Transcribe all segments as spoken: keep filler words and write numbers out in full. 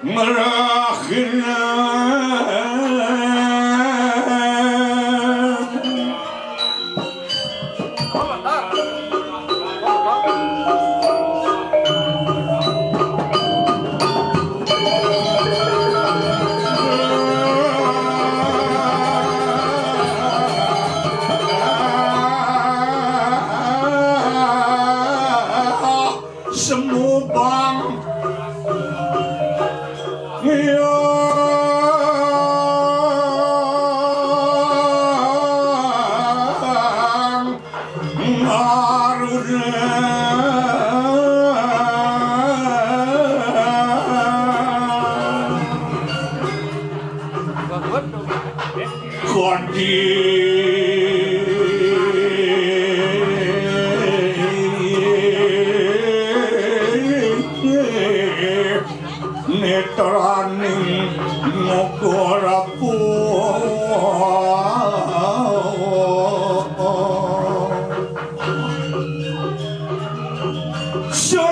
Merakhina semubang yang ngaruna kadi netraning moga rapuh. Sa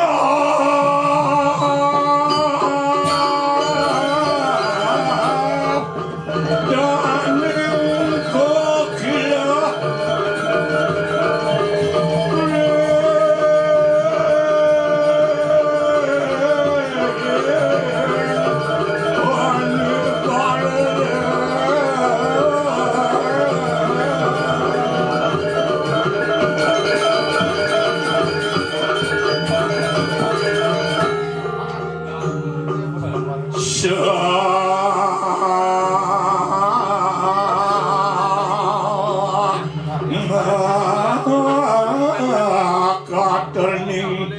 Katerning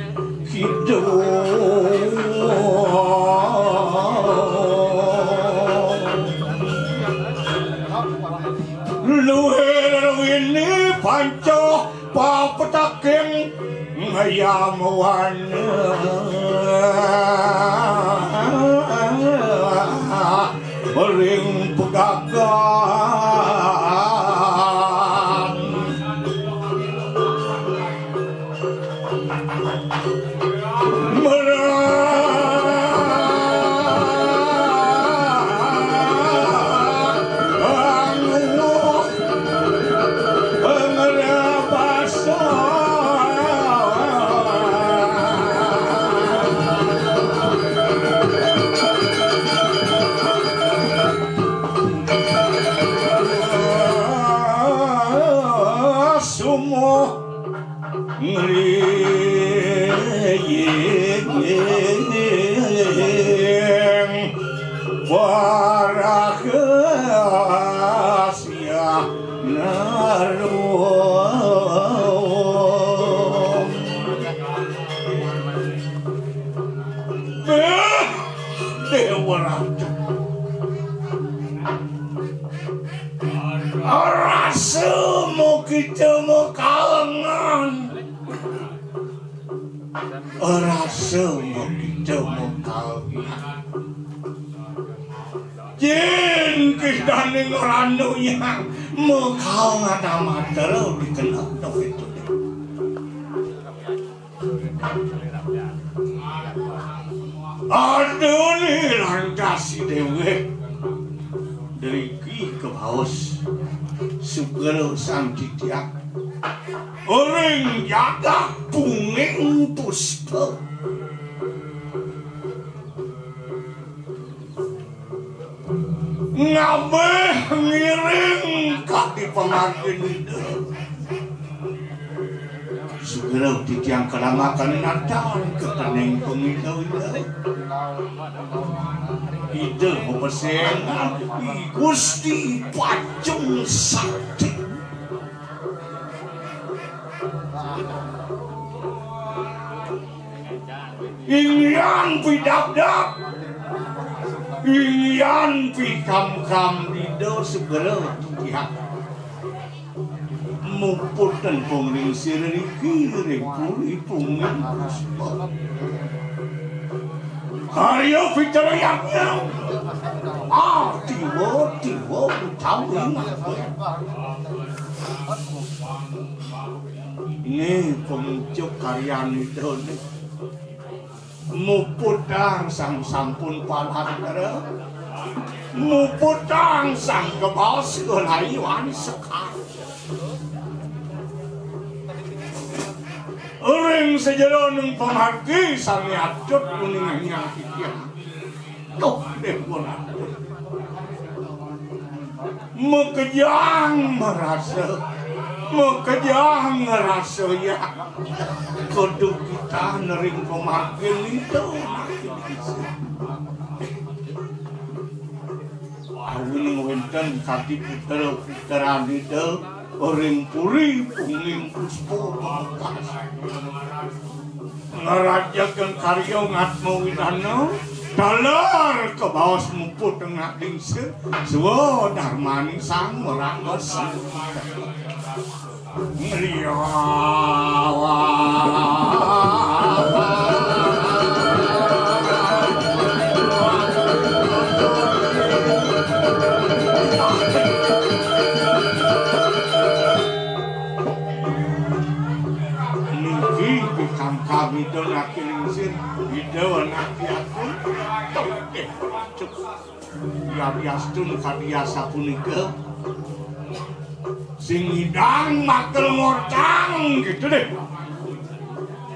kidul. Luwih wini panca papetaking ngayam wana ring pegagan. Sumuh ngriying parahasiana rum. Eh, Dewa Ratu. Rasa mokita makalengan. Rasa mokita makalengan. Yen kidaning ranu yang makalengan amat terus dikenal dong itu. Aduh, ni lantas si dewek. Driki kebaos sugera sang titiak. Ring jagat punging puspa. Ngabih ngiring kadi pangantin Ida. Sugera titiang kadamakan natan ketening pangida Ida. Ida mapesengan, I Gusti Pacung Sakti. Inggian pidabdab, inggian pikamkam Ida segera titiang. Muput tentang ring sira niki ring puri pungin puspa. Karya pitrayatnya. Ah, tiwa, tiwa, utawi ngapa? Ini pengucuk karyan Ida ni. Muputang sang sampun palantra. Muputang sang kebas kelayuan sekar. Ring sajeroning pamargi sane atut uningang yang titiang. Duh, Déwa Ratu. Makejang marasa, makejang ngrasa ya. Kudu kita nering pamargin itu. Awin wénten kadi putra-putrane ring puri Punging Puspa Pamekas. Ngrajaken karya ngatma widana, taler kabaos muput tengah dingse, swadarmaning sang maraga. Ngliawah. Niki pikangkang Ida Naki Lingsir, Ida Naki Agung. Eh, cuk. Yadiastun kadi asapunika. Sing ngidang makel ngortang gitu deh.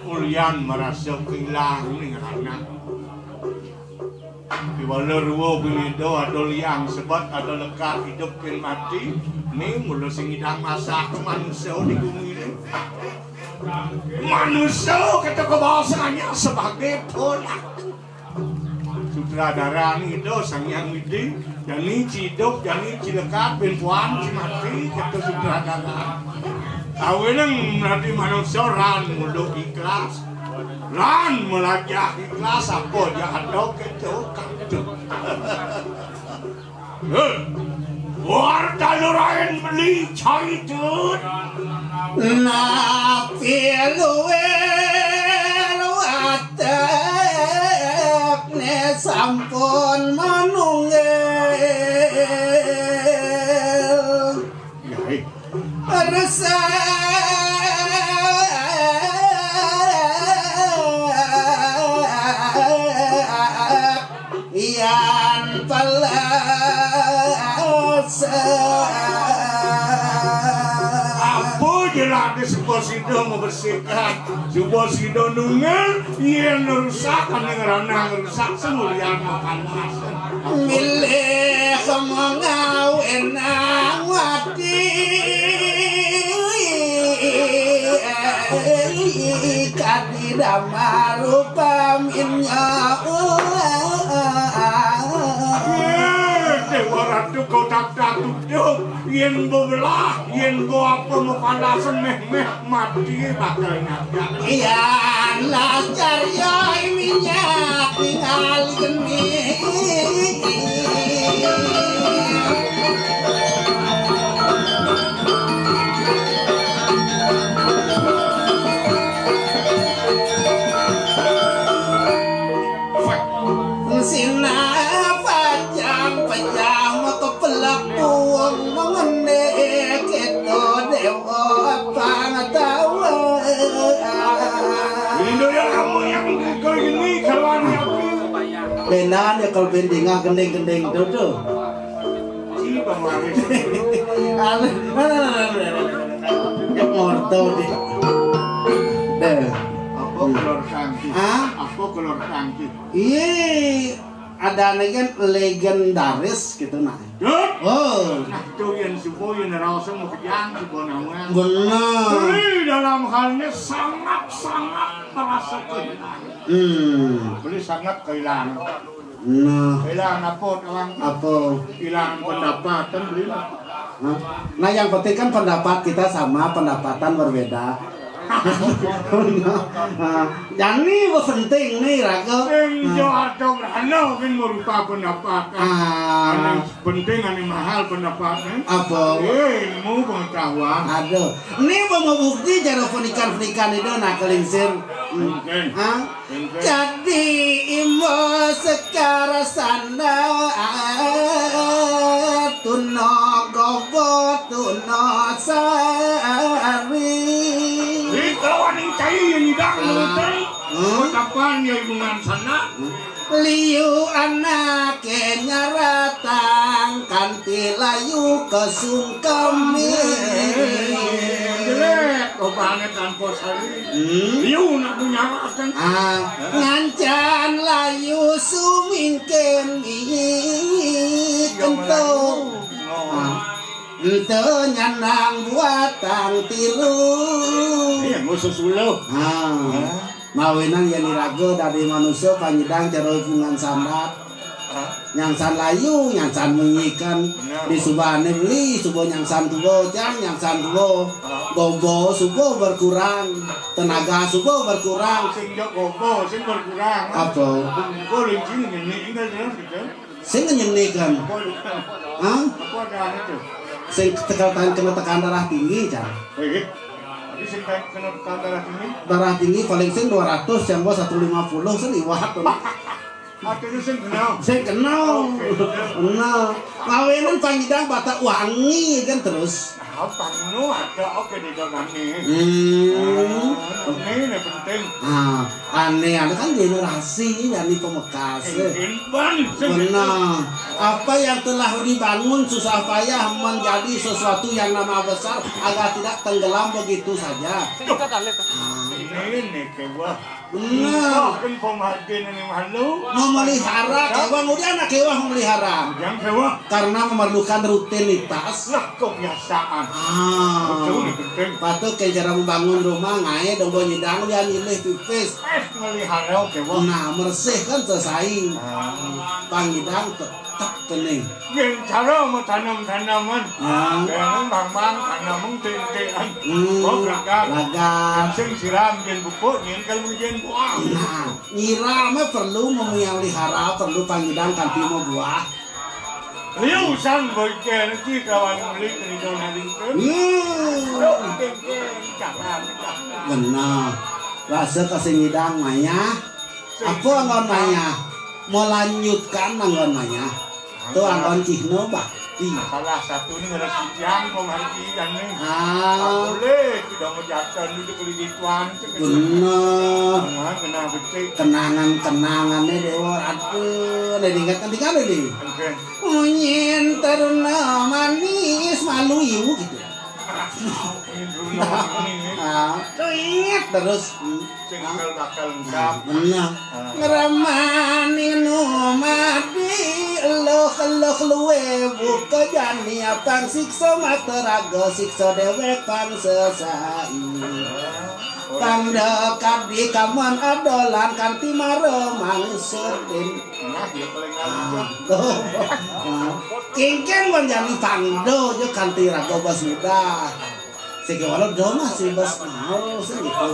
Ulian marasa kehilangan anak. Iwala rua pinida ada liang sebet, ada lekad, idup pin mati. Ning mula sing ngidang masak manusia di bumi ini. Manusia kita kebawasannya sebagai ponak. Sutradara ni Ida Sang Hyang Widi, jani ci idup, jani ci lekad, pin puan ci mati, kata sutradara. Kawinan dadi manusia ran ngulu ikhlas, ran melajah ikhlas, apa ja ada kata kata. Warta lurain beli cai tut. Napi luwih watekne sampun manunggil. Yai. Resep yan pelasa. Apa jelas di sebuah sida membersihkan, sebuah sida nunggal, yen rusak, ane ngeranang rusak, semulian makan. Milih mengawin awati kadi damar upaminya. Eh, Dewa Ratu, kau tak, tak tutup. Yen bebelah, yen bo apa mukalasen meh-meh mati bakal nyata. Iya, nah, carya minyak tinggal geni. Sinah pacang pecah maka pelak buang mengendek kita dewa pengetahuan. Ini ya kamu yang kau ini kawan aku. Benar ya kalau bendingah gending-gending itu tuh. Ini pemanis. Anu, anu, anu, anu, anu. Yang morto di. Deh. Apa keluar tangki? Hah? Apa keluar tangki? Iya, ada lagi kan legendaris gitu nah. Duh. Oh. Nah, itu yang subuh yang rasa mau kejang subuh nawan. Benar. Ini dalam halnya sangat-sangat merasa kehilangan. Hmm. Beli sangat kehilangan. Nah. Kehilangan apa, Tuan? Apa? Kehilangan pendapatan, beli. Nah, nah, yang penting kan pendapat kita sama, pendapatan berbeda. Nah, yang ini penting nih, Raga. Sing nah. Jo ada merana mungkin merupa pendapatan. Ah. Anu penting, anu mahal pendapatan. Apa? Eh, ilmu pengetahuan. Aduh, ini mau bukti cara penikan-penikan itu nak kelingsir. Hmm. Oke. Hah? Jadi imba sekar sandal tuna gobo tuna sari. Ikawan ing cai nyidang nurutan. Hmm? Pan ya hubungan sana. Liu anaké nyaratang kanti layu kesungkemi. Jelek, lobangnya tanpa sari. Hmm? Liu nak nyaratang. Ah, ngancan layu sumingkin mihik ento. Ah, ento nyanang buatang tiru. Iya, ngusus ulu. Ah. Hah? Mawinan yén iraga dadi manusa panyidang cara hubungan sandat. Hah? Nyangsan layu, nyangsan menyikan. Nah. Di subané beli, suba nyangsan tuba, cang nyangsan tuba. Hah? Gogo suba berkurang, tenaga suba berkurang. Sing jok gogo, sing berkurang. Apa? Gogo lincing ini, ingat ya, gitu. Sing ngenyenikan. Apa ada? Hah? Apa ada itu? Sing tekan, kena tekan darah tinggi, cang. Eh, tapi sing kena tekan darah tinggi? Darah tinggi paling sing dua ratus, cang gua satu lima puluh, sing liwat. Artinya sing kenal. Sing kenal. Oke. Nah, ngawenan panyidang bata wangi kan terus. Nah, pangno ada oke di dalam nih. Hmm. Nah, ini, ini penting. Ah, aneh, aneh kan generasi, ya, ini pemekas. Mungkin ban, sing Benar. Apa yang telah dibangun susah payah menjadi sesuatu yang nama besar agar tidak tenggelam begitu saja. Duh. Ah. Ini nih, kayak wah. Benar. Kan pemargin ini malu. Memelihara, kewang udah anak kewang memelihara. Yang kewang. Karena memerlukan rutinitas. Nah, kebiasaan. Ah. Betul, betul. Patut ke cara membangun rumah, ngae dong nyidang dia nyilih pipis. Eh, melihara kewang. Nah, meresih kan selesai. Ah. Pangidang tetap kening. Yén cara mau tanam-tanaman. Ah. Jangan bang-bang tanam mung titik-tikikan. Hmm. Oh, berangkat. Lagar. Sing siram, yén pupuk, yén kalau yén buah. Nah, nyiramé perlu, memelihara perlu panyidang kanti mabuah. Liu sang boy kén iki kawan beli kerja nalingkén. Hmm. Jangan. Benar. Rasa kasih nyidang maya. Apa anggon maya? Melanjutkan anggon maya. Tuh anggon cihna bakti. Salah satu ni ngaran sijang pemargi jani. Ah. Tak boleh tidak menjatuhkan itu kelidituan. Benar. Nah, kena becik. Kenangan-kenangané Déwa Ratu. Ada diingat nanti kali nih. Oke. Munyin teruna manis malu iu gitu. Munyin teruna manis. Ah, tuh ingat terus. Hmm. Sing bakal lengkap. Nah, benar. Ah. Ngramani numadi eluh-eluh luwé buka jani apang siksa mata raga siksa déwék pang sesai. Pang dekat di kaman adolan kanti mara mangsutin. Nah, dia paling ngalih. Ah, tuh. Ah. Kingking manjani pangdo aja kanti raga bas muda. Sing kéwala do masih bas mau sing gitu.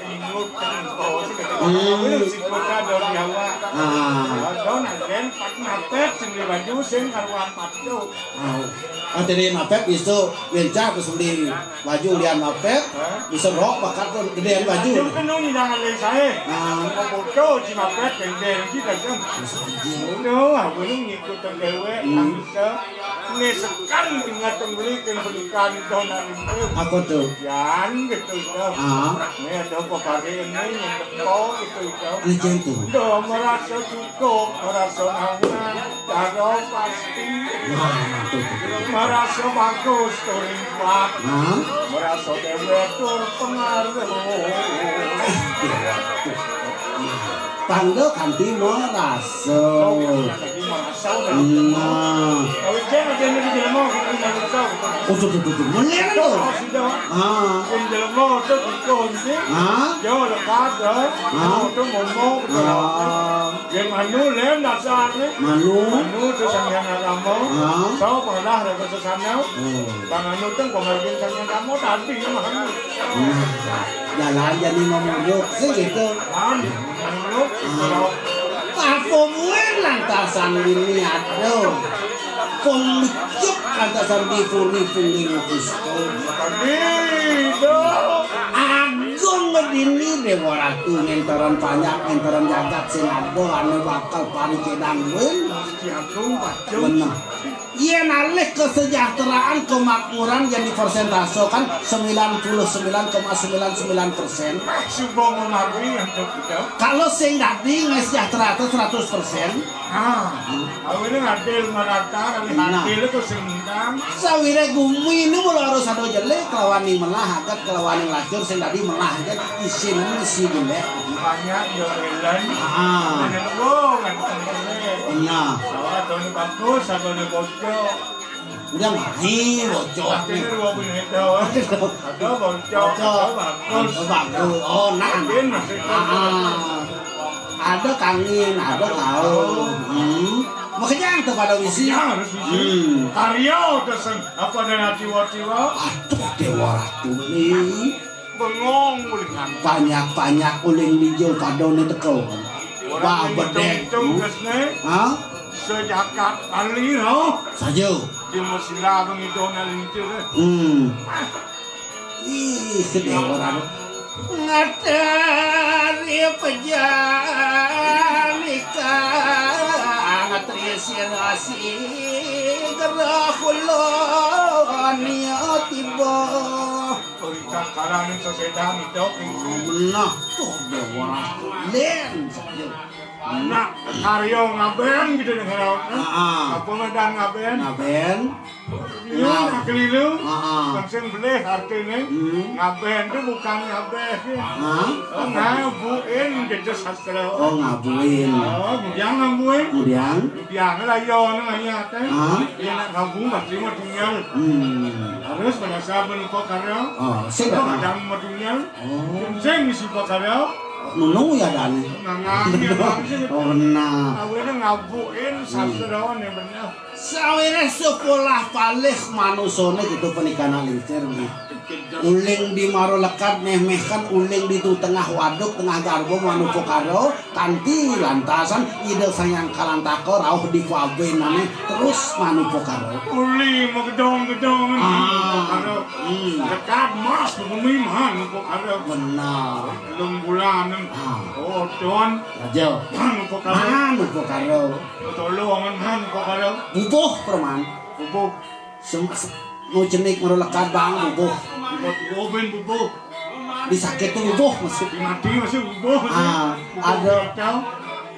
Ingut kan, oh, sing kata Hmm. Sing kota do di Hawa. Ah. Do nanten pat mapet sing di baju sing karuan pat do. Ah. Ah, jadi mapet bisa lincah ke suli baju lian mapet, bisa rok bakat tuh gedean baju. Baju kan nung jangan lé saé. Ah. Foto si mapet deng-deng si kasem. Bisa aja. Udah, ah, belum ngikut déwék, Hmm. Bisa. Né sekali ingat beli kan belikan donan itu. Apa tuh? Yan gitu itu. Ah. Né ada apa pari ini yang teko gitu itu. Ini jantung. Do merasa cukup, merasa nyaman, cara pasti. Nah, tuh, tuh, tuh. Merasa bagus, tuh rimpak. Ah. Merasa déwék, tuh pengaruh. Tangga kanti marasa. Oh, kanti marasa, udah. Nah. Kalau dia ada yang di dalam mau, kita marasa. Oh, tuh, tuh, tuh, tuh. Mendingan tuh. Oh, sudah. Ah. Yang di dalam mau, tuh, dikunci. Ah. Jauh lekat, ya. Ah. Oh, tuh, ngomong, tuh. Ah. Yang anu, lem dasarnya. Manu. Anu, tuh, sang yang agama. Ah. Tahu, pernah, ada kesesana. Oh. Bang anu, tuh, pengertian sang yang kamu tadi, mah anu. Nah, jalan jadi mamuluk sih gitu. Apa muen lantasan dini aduh. Pemecuk lantasan dipuri punggung Gusti. Agung dini Déwa Ratu ngenteran panjak ngenteran jagat sing ada anu bakal paricedan muen. Ki Agung Pacul. Bener. Yén alih kesejahteraan kemakmuran yang dipersentasekan sembilan puluh sembilan koma sembilan sembilan persen. Suba mamargi antuk kita. Kalau sing dadi nggak sejahtera itu seratus persen. Ah, awalnya ngadil merata, kali nah. Ngadil itu sing ngundang. Sawire gumi ini mula harus ada jelek kelawan ning melah agat kelawan ning lacur sing dadi melah agat isin isi jelek. Banyak ya Ellen. Ah. Ada dua kan jelek. Nah. Salah tahun bagus, satu ni bocor. Udah main bocor. Akhirnya dua puluh menit doang. Ada bocor, ada bagus. Ada bagus. Oh, nah. Mungkin masih ah. Ada kangin, ada kau. Hmm. Makanya yang pada wisi. Ya, harus wisi. Hmm. Karya udah sen. Apa ada nanti wati wa? Aduh, Dewa Ratu ni. Bengong ulingan. Banyak-banyak uling dijau padone teko. Bah bedek. Hah? Sejagat Bali loh. Saja. Di Mesira bengidona lintir. Hmm. Ih, sedih orang. Ngateri pejanika, ngateri sirasi gerah kulon ya tiba. Perintah karang sesedang itu. Nah, tuh dewa. Len saja. Nak karya ngaben gitu dengan laut. Heeh. Apa medan ngaben? Ngaben. Keliru, nah. Keliru. Heeh. Kan sing belih artine. Hmm. Ngaben tu bukan ngabeh. Hah? Oh, ngabuin gitu sastra. Oh, ngabuin. Oh, kemudian ngabuin. Kemudian? Kemudian lah ya, nah, ya, teh. Hah? Ya, nak ngabu pasti mau tinggal. Hmm. Harus pada saat menumpuk karya. Oh, sing. Ada mau tinggal. Oh. Sing isi pakarya. Nunu ya dane. Nangani ya dane. Oh, benar. Awalnya ngabuin sastrawan ya benar. Sawire sekolah palih manusane gitu penikana lincir nggih. Uling di maro lekad meh-meh kan uling di tu tengah waduk tengah garbo manu pokaro kanti lantasan ida sayang kalantaka rauh di kuabenane terus manu pokaro. Uli magedong-gedong ah. Manu pokaro. Hmm. Dekat mas bumi manu pokaro. Benar. Belum bulan. Ah. Oh, don. Raja. Manu pokaro. Manu pokaro. Tolongan manu pokaro. Bubuh perman. Bubuh. Sem, sem, mau cenik maro lekad bang bubuh. Bubuh, bubuh, ben bubuh. Di sakit tu bubuh masuk. Di mati masuk bubuh. Ah, ada,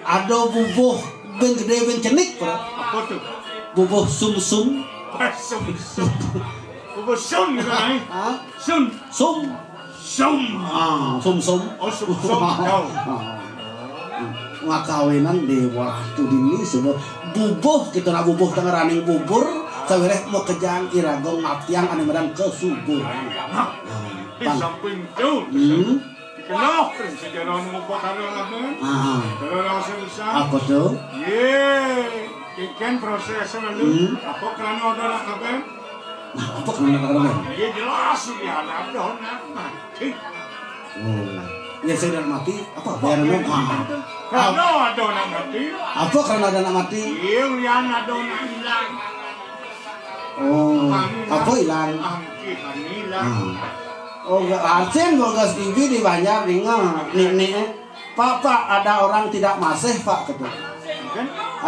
ada bubuh ben gede ben cenik, bro. Apa tu? Bubuh sum-sum. Sum-sum. Bubuh sum gitu kan? Hah? Sum. Sum. Sum. Ah, sum-sum. Oh, sum-sum. Ah. Ngakawinan di waktu dini sebab bubuh kita nak bubuh tengah running bubur sawireh mau kejang iraga ngaptiang ane merang kesuburan. Nah, di samping itu, hmm. Dikenal kan sejarah nunggu pakara lah kan. Ah. Kalau rasa besar. Apa tu? Ye, ikan proses lalu. Hmm. Apa kerana ada nak apa? Nah, apa kerana ada nak apa? Ye jelas dia ada nak. Oh. Ya saya dah mati. Apa biar mau? Ah. Kerana ada nak mati. Apa kerana ada nak mati? Ye, yang ada nak hilang. Oh, apa hilang? Ah. Oh, arcen bogas T V di Banjar ninga. Nek nek. Pak, Pak, ada orang tidak masih, Pak, kata.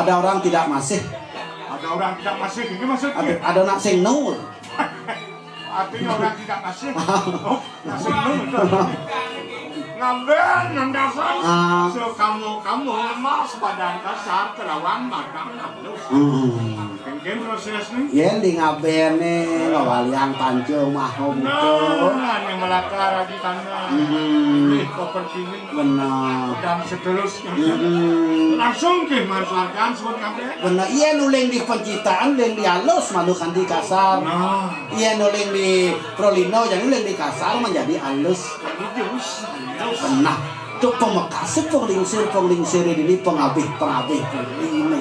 Ada orang tidak masih. Ada orang tidak masih, ini maksudnya? Ada, ada nak sing nunggu. Artinya orang tidak masih. Oh, masih nunggu. Ngambil enam dasar. Ah. So, kamu, kamu lemah sepadan kasar, kelawan matang halus. Hmm. Mungkin proses nih. Yen di ngabene ngawaliang pancung mah. Nah, yang melakar di tanah. Hmm. Beli properti ini. Benar. Dan seterusnya. Hmm. Langsung ke manfaatkan sebut kabeh. Benar. Iya nuling di pencitraan, nuling di halus, malu kanti kasar. Nah. Iya nuling di prolino, jadi nuling di kasar menjadi halus. Jadi jurus. Benar. Tuh pemekas, penglingsir, penglingsir ini pengabih, pengabih ini.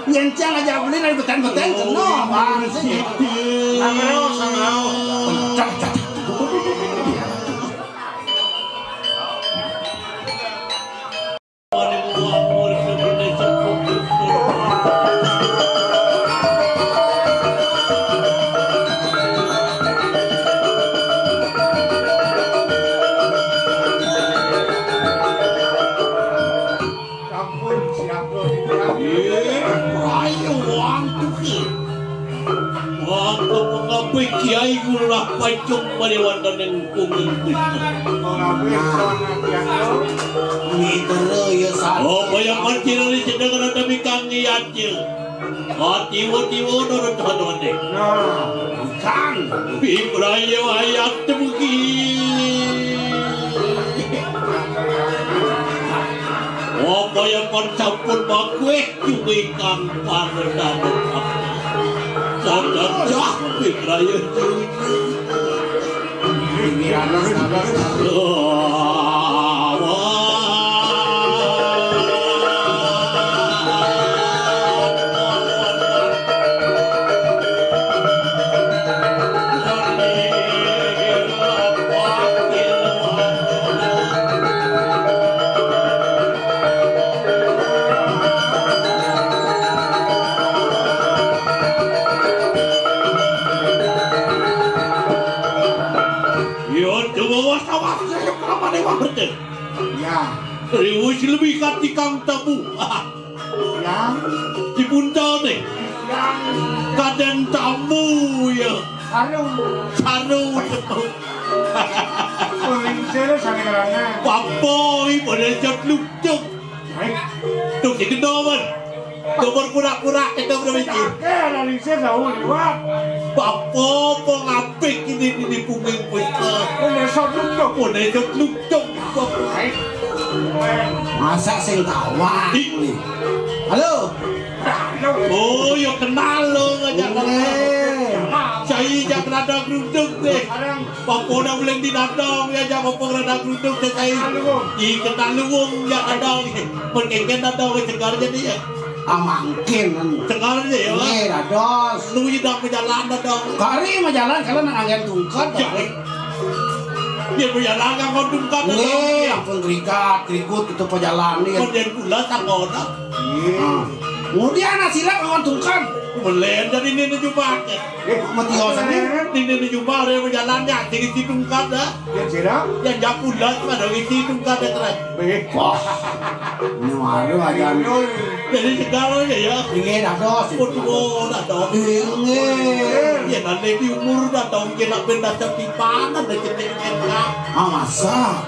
Yen cang aja beli dari beten-beten kena, Bang. Sini. Sangrau, sangrau. Sampun siap, Bro. Iya, ayo. Pacung maliwatan ing punggung Gusti. Nah. Mitra ya, sa- Oh, kaya pancen ri sedeng ana tapi kang iyace. Atiwa-tiwa nurut hanuane. Nah, kang. Bibraya ayat temugi. Wapaya pan sampun makueh. Kuwi kang panendane. Sadajah pitrayan juju. Yo, coba was-was, saya kramane wah betul. Ya. Riwus lebih katikang tabu. Ya. Dipuntone. Ya. Kaden tamu ya. Saru. Saru. Pemimpin sare karana. Papo, ibu, ada jat lutuk. Tuh, si Gendoman. Tuh, berpura-pura kita berbicara. Oke, analisis tahu liwat. Papo, pengapik ini di, di punggung puika. Udah sodung dong. Udah jat lutuk. Masa sing tawang? Halo. Oh, yo kenal lo, ngajak kenal. Saya jak rada geruduk deh. Papo dah boleh dinadong ya, jak papo rada geruduk deh saya. Di kenal luwung ya kadang. Perkengken dadong segar jadi ya. Ah, mangkin. Segar aja ya. Nggih, dados. Lu udah berjalan dadong. Kari majalan kalau nang anggen tungkot. Ya. Dia berjalan kan kau tungkot dadong. Nggih, ampun, krikat, krikut itu pejalan nih. Kemudian pula tak kau dah. Nggih. Nah. Kemudian hasilnya kawan tungkot. Belen jadi ini jubah. Eh, mati osan ini. Ini jubah dia berjalan ya, jadi si tungkot dah. Ya, sira? Ya, japulan pada isi itu kada terang. Weh. Wah. Ini waduh aja. Jadi segala ya, ya. Ini dados. Waduh, dados. Ini. Ya, nanti di umur dados kena benda setipanan dan cetek-cetek. Ah, masa?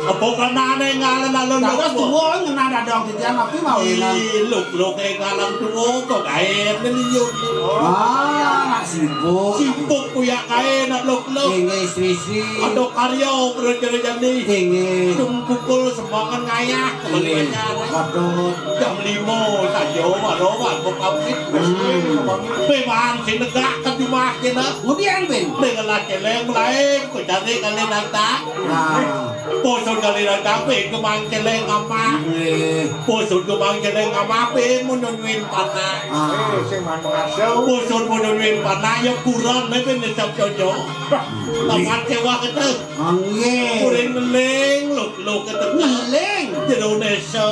Apa kena aneh ngalan alon dados tuwa ngena dadong titian api mau ini. Luk-luk kayak ngalan tuwa kok kayak miliun. Ah, nak sibuk. Sibuk kuyak kae nak lok-lok. Inggih, istri-istri. Ada karya, bro, jane. Inggih. Tung pukul semangan ngayah. Inggih. Waduh. Jam lima saja, waduh, waduh, kok kawit. Hmm. Memang sing negak ke rumah kena. Kemudian, Ben? Dengan lah celeng mulai, ku cari kali nata. Nah. Poso kali nata, pe kemang celeng apa? Inggih. Poso kemang celeng apa, pe mun nyuwin panah. Ah. Eh, sing manungsa. Poso mun nyuwin panah, ya kurang, nek ben sab jojo. Tempat sewa kete. Ah, nggih. Kuring ngeling, luk, luk, kete. Ngeling. Jero nesa,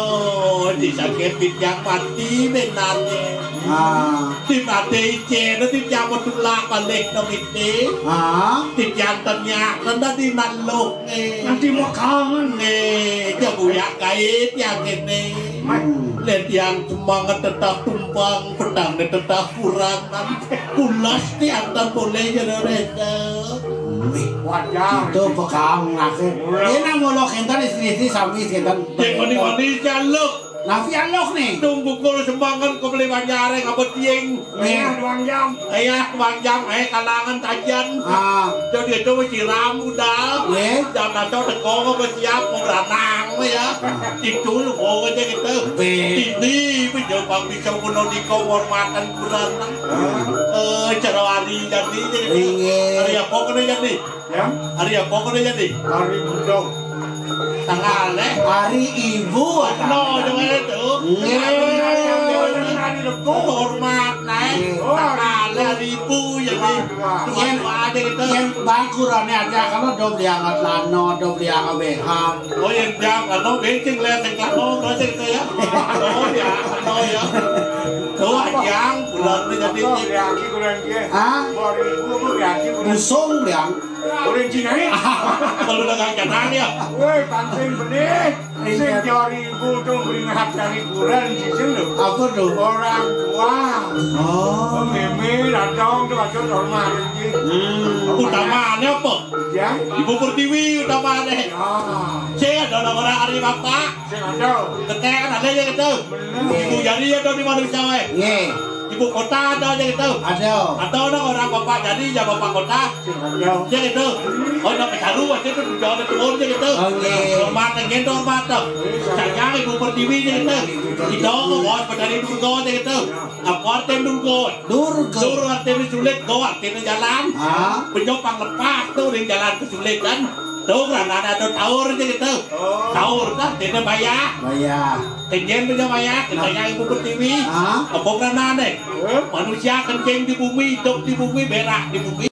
disangke pitjang mati benane. Ah. Di mati icen, di jamu tulak balik no miti. Ah. Di jantan nyak, nanda di naluk, eh. Nanti mau kangen. Eh, jamu yak kait, yang ini. Hmm. Nek tiang semangat tetap tumpang, pedang tetap kurang. Kulas tiang tak boleh jadi reda. Wih, wajar. Itu pekang nasib. Ini nang mula kinten istri-istri sami kinten. Cek mani-mani jaluk. Napi alok nih? Tung pukul semangan kau beli banjar, eh, ngabet tieng. Iya, duang jam. Iya, duang jam, eh, kalangan tajan. Ah. Jadi itu siram udah. Nggih. Jam nato teko kau siap mau beranang ya. Ah. Itu lu mau aja gitu. Nggih. Ini pinjau pang bisa kuno di kau hormatan kurang. Ah. Eh, cara hari jadi. Inggih. Hari apa kena jadi? Ya? Hari apa kena jadi? Hari Gendong. Tanggal, eh? Hari Ibu, no, jangan itu. Nggih. Hari Lebo. Hormat, naik. Nggih. Tanggal hari Ibu, jadi. Tuan yen, doa aja gitu. Yen bangkurane aja kalau do beli anget lano, do beli anget beham. Oh, yang jam, ano, bencing, lihat yang kano, aja gitu ya. Oh, ya, ano, ya. Wah, yang bulan ni jadi. Apa, Briang, ki bulan dia? Hah? Dua ribu apa, Briang, ki bulan? Busung, Briang. Bulan Cina ni? Kalau dagang canang ya. Woi, pancing benih. Sing dua ribu tu beringat dari bulan di sini. Apa tu? Orang tua. Oh. Mimi datang tu, baca hormat. Hmm. Utamanya apa? Ya. Ibu Pertiwi utamanya. Ya. Saya ada orang-orang hari bapak. Sing ada. Ketek kan ada je gitu. Bener. Ibu jari ada di manusia, weh. Nggih. Ibu kota ada je gitu. Ada. Atau ada orang bapak jari, ya bapak kota. Sing ada. Je gitu. Oh, nak pecaru aja tu, jangan turun je gitu. Oh, nggih. Hormat, nggih, hormat tu. Saya Ibu Pertiwi je gitu. Kita ke bawah petani Durga je gitu. Apa arti Durga? Durga. Dur artinya sulit, go artinya jalan. Ah. Penyopang lepas tu, ring jalan kesulitan. Tu kerana ada taur je gitu. Oh. Taur kan, artinya bayar. Bayar. Kejen punya bayar, kita yang Ibu Pertiwi. Ah. Apa kerana ni? Eh? Manusia kencing di bumi, hidup di bumi, berak di bumi.